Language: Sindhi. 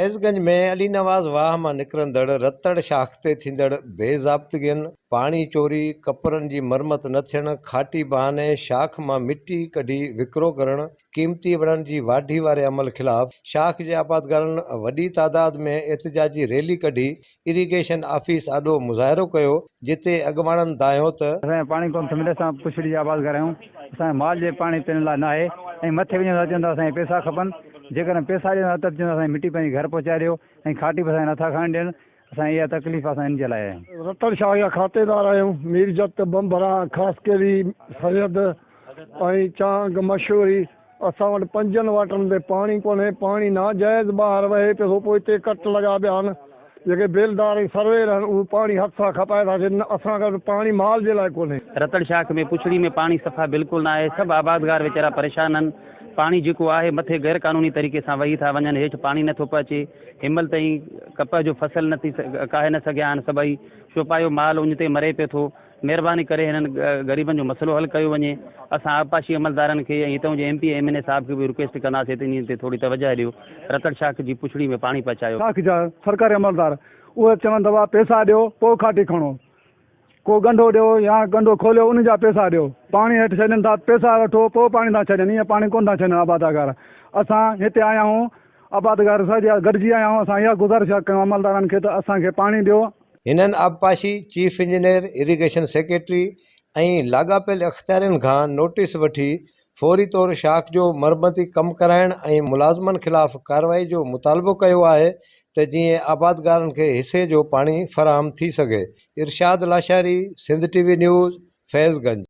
فيض گنج ۾ علي نواز واهه مان نڪرندڙ رتڙ شاخ تي ٿيندڙ بي ضابطگين، پاڻي چوري، ڪپرن جي مرمت نه ٿيڻ، کاٽي بهاني شاخ مان مٽي ڪڍي وڪرو ڪرڻ، قيمتي وڻن جي واڍي واري عمل خلاف شاخ جي آبادگارن وڏي تعداد ۾ احتجاجي ريلي ڪڍي اريگيشن آفيس آڏو مظاهرو ڪيو، جتي اڳواڻن دانهيو ته. اسان کي پاڻي ڪونه ٿو ملي، اسان پڇڙي جا آبادگار آهيون، اسان کي مال جي پاڻي پيئڻ لاء ناهي ۽ مٿي وڃون ٿا چون ٿا اسان کي پئسا کپن، جيڪڏهن پئسا ڏيندا ته به چوندا اسان جي مٽي پنهنجي گهر پهچائي ڏيو ۽ کاٽي به اسان کي نٿا کڻڻ ڏين، اسان جي اها تڪليف آهي اسان ان جي لاء آيا آهيون. رتن شاهه جا کاتيدار آهيون، ميرجت، ٻنڀرا، خاصخيلي، سيد ۽ چانگ مشوري، اسان وٽ پنجن واٽرن تي پاڻي ڪونهي، پاڻي ناجائز ٻاهر وهي پيو ٿو، پوئتي ڪٽ لڳا پيا آهن، جيڪي بيلدار ۽ سروير آهن اهي پاڻي هٿ سان کپائي ٿا ڇڏين، اسان وٽ پاڻي مال جي لاء ڪونهي. رتڙ شاخ ۾ پڇڙي ۾ پاڻي صفا بلڪل ناهي، سڀ آبادگار ويچارا پريشان آهن، پاڻي جيڪو آهي مٿي غير قانوني طريقي سان وهي ٿا وڃن، هيٺ پاڻي نٿو پهچي، هنمهل تائين ڪپهه جو فصل نه ٿي ڪاهي نه سگهيا آهن، سڀئي چوپايو مال اڃ تي مري پيو ٿو، مهرباني ڪري هنن غريبن جو مسئلو حل ڪيو وڃي، اسان آبپاشي عملدارن کي ۽ هتئون جي M P A M N A صاحب کي به رڪويسٽ ڪنداسين ته انهن تي ٿوري توجهه ڏيو، رتڙ شاخ جي پڇڙي ۾ پاڻي پهچايو. شاخ جا سرڪاري عملدار اهي چون ته پئسا ڏيو پوء کاٽي کڻو، ڪو ڳنڍو ڏيو يا ڳنڍو کوليو ان جا پئسا ڏيو، پاڻي هيٺ ڇڏين ٿا پئسا وٺو پوء پاڻي ٿا ڇڏين، ائين پاڻي ڪونه ٿا ڇڏين آبادگار، اسان هتي آيا آهيون آبادگار سڄا گڏجي آيا آهيون، اسان اها گذارش ٿا ڪيون عملدارن کي ته اسان کي پاڻي ڏيو. هنن آبپاشي، چيف انجنيئر، اريگيشن سيڪريٽري ۽ لاڳاپيل اختيارين کان نوٽيس وٺي فوري طور شاخ جو مرمتي ڪم ڪرائڻ ۽ ملازمن خلاف ڪارروائي جو مطالبو ڪيو آهي ته جيئن آبادگارن کي حصي جو پاڻي فراهم ٿي سگهي. Irshad Lashari, Sindh T V news, Faiz Ganj.